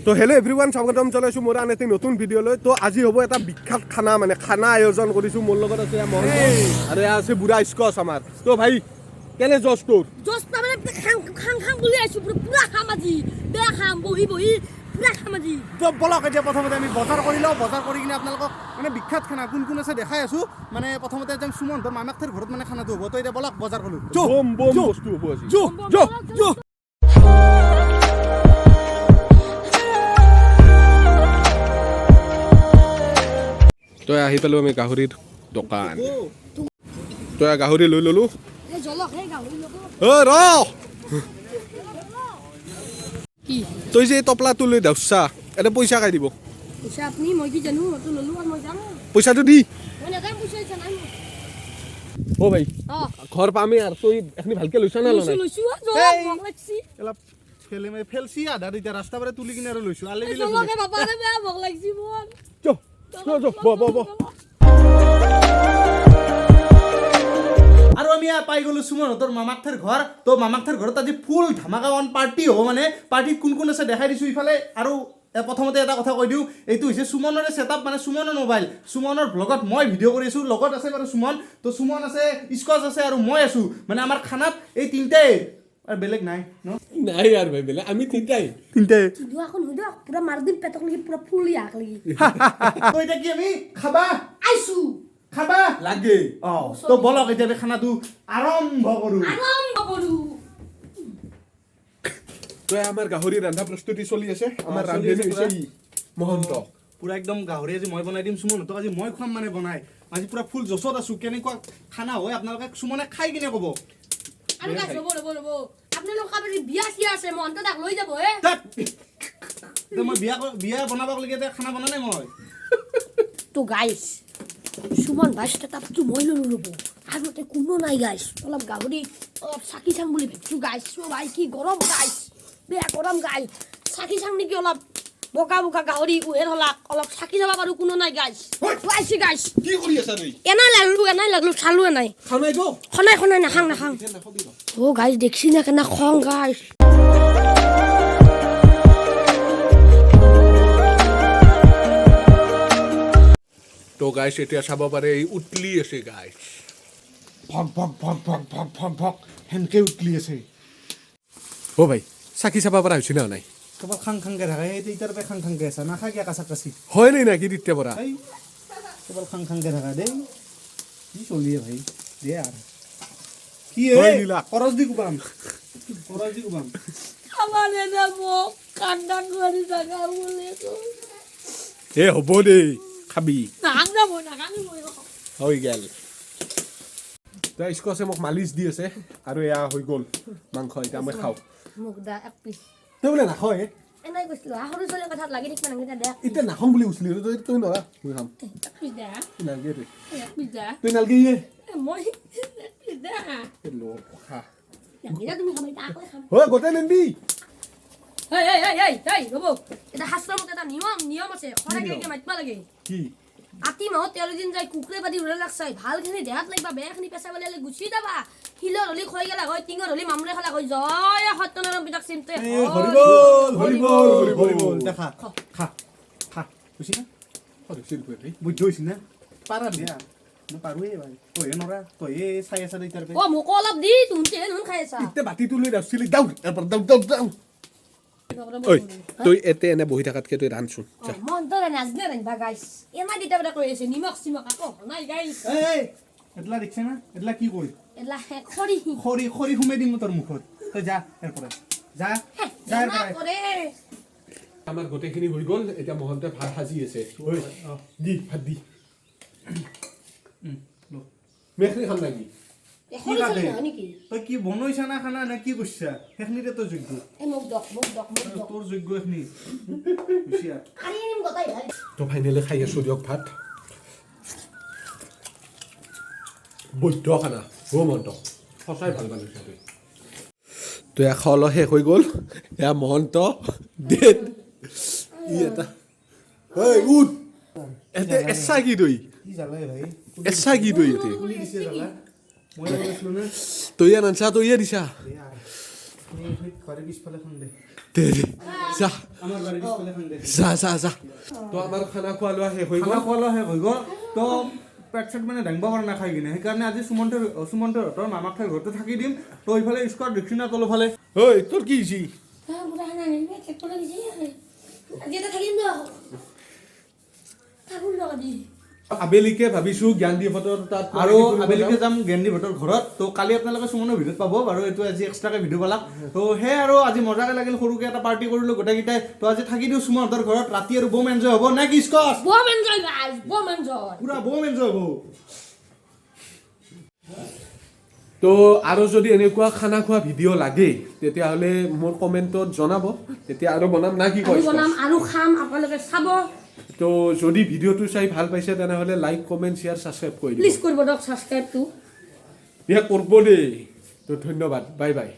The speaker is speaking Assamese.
তো হেল্ল' এভৰিৱান, স্বাগতম জনাইছোঁ মোৰ আন এটি নতুন ভিডিঅ'লৈ। তো আজি হ'ব এটা বিখ্যাত খানা, মানে খানা আয়োজন কৰিছোঁ। মোৰ লগত আছে এয়া মহন্ত আৰু এয়া আছে বুঢ়া স্কচ আমাৰ। তো ভাই, কেনে জচ তোৰ? জচ তাৰমানে খাং খাং খাং বুলি আহিছোঁ, পুৰা পুৰা খাম আজি, বেয়া খাম, বহি বহি পুৰা খাম আজি। তো বলক, এতিয়া প্ৰথমতে আমি বজাৰ কৰি লওঁ। বজাৰ কৰি কিনে আপোনালোকক মানে বিখ্যাত খানা কোন কোন আছে দেখাই আছোঁ। মানে প্ৰথমতে যাম সুমন্তৰ মামাকথেৰ ঘৰত, মানে খানাটো হ'ব। তো এতিয়া বলক, বজাৰ কৰোঁ। বম বম বস্তু হ'ব আজি। যো যো যো। তো আহি পালোঁ আমি গাহৰিৰ দোকান। তো এয়া গাহৰি লৈ ল'লোঁ। এই জলক, সেই গাহৰি ল'ব। অ' ৰ। কি? তই যে এই টপলাটো লৈ দাউছা, এটা পইচা খাই দিব। পইচা আপুনি, মই কি জানো? মইতো ল'লো আৰু মই যাম। পইচাটো দি। মই নাযাম, পইচা চইচা নাই মোৰ। অ' ভাই। অঁ। ঘৰ পামেই আৰু, তই এখিনি ভালকে লৈছা না লোৱা লৈছোঁ। নাই? লৈছোঁ, জলক, ভোক লাগছি। অলপ ফেলে মানে ফেলছি আধা, এতিয়া ৰাস্তা পৰা তুলি কিনে আৰু লৈছোঁ আলে এই দিলে। জলকে, বাপাৰে, বেয়া ভোক লাগছি মোৰ। চ চ চ, ব ব ব। আৰু আমি পাই গ'লো সুমনহঁতৰ মামাকথেৰ ঘৰ। তো মামাকথেৰ ঘৰত আজি ফুল ধামাকা অন পাৰ্টি হ'ব। মানে পাৰ্টিত কোন কোন আছে দেখাই দিছোঁ ইফালে। আৰু প্ৰথমতে এটা কথা কৈ দিওঁ, এইটো হৈছে সুমনৰে ছেট আপ, মানে সুমনৰ মোবাইল, সুমনৰ ভ্লগত মই ভিডিঅ' কৰি আছোঁ। লগত আছে বাৰু সুমন, তো সুমন আছে, স্কচ আছে আৰু মই আছোঁ। মানে আমাৰ খানাত এই তিনিটাই আৰু বেলেগ নাই ন? নাই আৰু ভাই, বেলেগ আমি তিনিটাই। তিনিটাই। ধোৱাখন হৈ দিয়ক, পুৰা মাৰি দিম পেটক লাগি, পুৰা ফুলি আক লাগি। তো এতিয়া কি আমি খাবা আহিছোঁ। খাবা লাগে। অঁ, তো বলক, এতিয়া আমি খানাটো আৰম্ভ কৰোঁ। আৰম্ভ কৰোঁ। তো আমাৰ গাহৰি ৰন্ধা প্ৰস্তুতি চলি আছে। আমাৰ অ, চলি ৰান্ধনি আছে হৈছে পুৰা। ই, মহন্ত। পুৰা একদম গাহৰি আজি মই বনাই দিম, সুমনহঁতক আজি মই খুৱাম মানে বনাই। আজি পুৰা ফুল জচত আছোঁ। কেনেকুৱা খানা হয় আপোনালোকে সুমনে খাই কিনে ক'ব। আৰু গাইছ, ৰ'ব ৰ'ব ৰ'ব, আপোনালোক কাৰোবাৰ বিয়া চিয়া আছে, মহন্ত দাক লৈ যাব হে। তাত এতিয়া মই বিয়া বনাবলৈকে এতিয়া খানা বনা নাই মই। তো গাইছ, সুমন ভাই ষ্টেটাপটো মই ল'লো, ৰ'ব, আৰু ইয়াতে কোনো নাই গাইছ। অলপ গাহৰি অলপ চাকি চাং বুলি ভাবিছোঁ গাইছ। অ' ভাই, কি গৰম গাইছ, বেয়া গৰম গাইছ। চাকি চাং নেকি অলপ? বগা বগা গাহৰি উহেৰ হলাক অলপ চাকি যাব পাৰোঁ, কোনো নাই গাইছ। আহিছে গাইছ। কি কৰি আছা তুই? এনাই লাগলো, এনাই লাগলো, চালো এনাই। খানাই তো। খনাই খনাই, নাখাং নাখাং। অ' গাইছ, দেখছি না কেনা খং গাইছ। তো গাইছ, এতিয়া চাব পাৰে, এই উতলি আছে গাইছ। ভক ভক ভক ভক ভক ভক ভক সেনকে উতলি আছে। অ' ভাই, চাকি চাব পৰা হৈছে না নাই? কেৱল খাং খাংকে থাকে। এই তেতিয়াৰ পৰা খাং খাংকে আছে, নাখাকে কাচা কাচি। হয় নাই নাকি তেতিয়াৰ পৰা? এই কেৱল খাং খাংকে থাকা দেই, কি চলিয়ে ভাই, দে আৰু কি। হয় এই নীলা। কৰজ দি কোবাম, কৰজ দি কোবাম। আমাৰ এনে মোক কান্দা কৰি থাকা বুলি। এ হ'ব দেই, খাবি। নাখাং যা মই, নাখাং মই। হৈ গেল। তই স্কচে মোক মালিচ দি আছে আৰু এয়া হৈ গ'ল মাংস, এতিয়া মই খাওঁ। মোক দা এক পিচ। তই বোলে নাখাৱ হে? এনাই কৈছিলো, সৰু ছোৱালীৰ কথাত লাগি থাকিব নালাগে দে। এতিয়া নাখাওঁ বুলি কৈছিলি। তই তই নৰা, মই খাম। এক পিচ দে। নালগে তই। এক পিচ দে। তই নালগে ইয়ে। মই এক পিচ দে। ল, খা। নালাগে, তুমি খাবা, এতিয়া আকৌ খাম। হয়, গোটেই নিনবি। এই এই এই এই এই ৰ'ব, এটা শাস্ত্ৰৰ মতে এটা নিয়ম নিয়ম আছে, খৰাকে নিয়ম? মাতিব লাগে। কি? আতি মাহত 13 দিন যায় কুকুৰে পাতি উৰা লাগছাই, ভালখিনি দেহাত লাগবা, বেয়াখিনি পেচাব লাগিলে গুচি যাবা। শিলৰ হলি খৈ গেলা হয়, টিঙৰ হলি মামৰে খালা হয়। জয় সত্যনাৰায়ণ পিতাক চিন্তে। এই হৰিবল। Horrible, horrible. হৰিবল। দেখা, খা খা, বুজি না। বুদ্ধ হৈছে না পাৰা দিয়া, মই পাৰোঁৱেই ভাই, তইহে নৰা, তইহে চাই আছা দে তাৰ। অ, মোকো অলপ দি, তুহতে দেখোন খাই আছা। এতিয়া বাতিটো লৈ দাউছিলি, দাউ ইয়াৰ পৰা, দাউ দাউ দাউ। ঐ, তই এতে এনে বহি থাকাতকে তই ৰান্ধচোন যা। মন তই নাজনে ৰান্ধবা গাইছ, এনাই তেতিয়া পৰা কৈ আছে নিমখ চিমখ আকৌ নাই গাইছ। এই এটলা দেখছে না, এটলা কি কই? এলা খৰি। খৰি খৰি সোমাই দিম মই তোৰ মুখত। তই যা ইয়াৰ পৰা, যা যা ইয়াৰ পৰা। কৰে। আমাৰ গোটেইখিনি হৈ গ'ল, এতিয়া মহন্তই ভাত সাজি আছে। ঐ, দি ভাত দি। মেখনি খাম নেকি? খৰি চৰি নহয় নেকি? তই কি বনাইছা না খানা না কি কৰিছা, সেইখিনিতে তই যোগ্য। এই মোক দক, মোক দক, মোক দক। তোৰ যোগ্য এইখিনি বুজিছা। কাঢ়ি আনিম গোটাই ভাই। তো ফাইনেলি খাই আছোঁ দিয়ক ভাত। বৈধ খানা অ' মহন্ত, সঁচাই ভাল বনাইছা তই। তো এয়া খোৱা লোৱা শেষ হৈ গ'ল। এয়া মহন্ত ডেড ই এটা। ঐ উঠ, এতে এচা কি তই? কি জ্বালাই ভাই। এচা কি তই ইয়াতে? খুলি দিছে জ্বালা, মই বনাইছিলো না। তই ইয়াত আনছা, তই ইয়াত দিছা। দে আৰু। এইখিনিত ঘৰে পিছফালে খাম দে। দে দে, যা। আমাৰ বাৰীৰ পিছফালে খাং দে। যা যা যা। তো আমাৰ খানা খোৱা লোৱা শেষ হৈ খানা গ'ল। খোৱা লোৱা শেষ হৈ গ'ল। তো পেট চেট মানে দাঙিব পৰা নাই খাই কিনে, সেইকাৰণে আজি সুমন্তৰ মামাক ঘৰতে থাকি দিম। তো ইফালে স্কোৱাৰ দেখছি না তলফালে। ঐ, তোৰ কি হৈছে? আজি এটা থাকিম ন, থাকোঁ ন আজি। আবেলিকে ভাবিছো জ্ঞানদীপহঁতৰ তাত আৰু আবেলিকে যাম জ্ঞানদীপহঁতৰ ঘৰত। তো কালি আপোনালোকে সুমনৰ ভিডিঅ'ত পাব বাৰু, এইটো আজি এক্সট্ৰাকে ভিডিঅ' পালাক। তো সেই আৰু আজি মজাকে লাগিল, সৰুকে এটা পাৰ্টি কৰিলোঁ গোটেইকেইটাই। তো আজি থাকি দিওঁ সুমনহঁতৰ ঘৰত ৰাতি, আৰু বম এনজয় হ'ব নে কি স্কচ? বম এনজয় গাইজ, বম এনজয়। পুৰা বম এনজয় হ'ব। তো আৰু যদি এনেকুৱা খানা খোৱা ভিডিঅ' লাগে, তেতিয়াহ'লে মোৰ কমেণ্টত জনাব, তেতিয়া আৰু বনাম না কি আৰু কয়? বনাম আৰু খাম, আপোনালোকে চাব। তো যদি ভিডিঅ'টো চাই ভাল পাইছে, তেনেহ'লে লাইক, কমেণ্ট, শ্বেয়াৰ, ছাবস্ক্ৰাইব কৰি দিব। প্লিজ কৰিব দিয়ক ছাবস্ক্ৰাইবটো। দিয়া, কৰিব দেই। তো ধন্যবাদ, বাই বাই।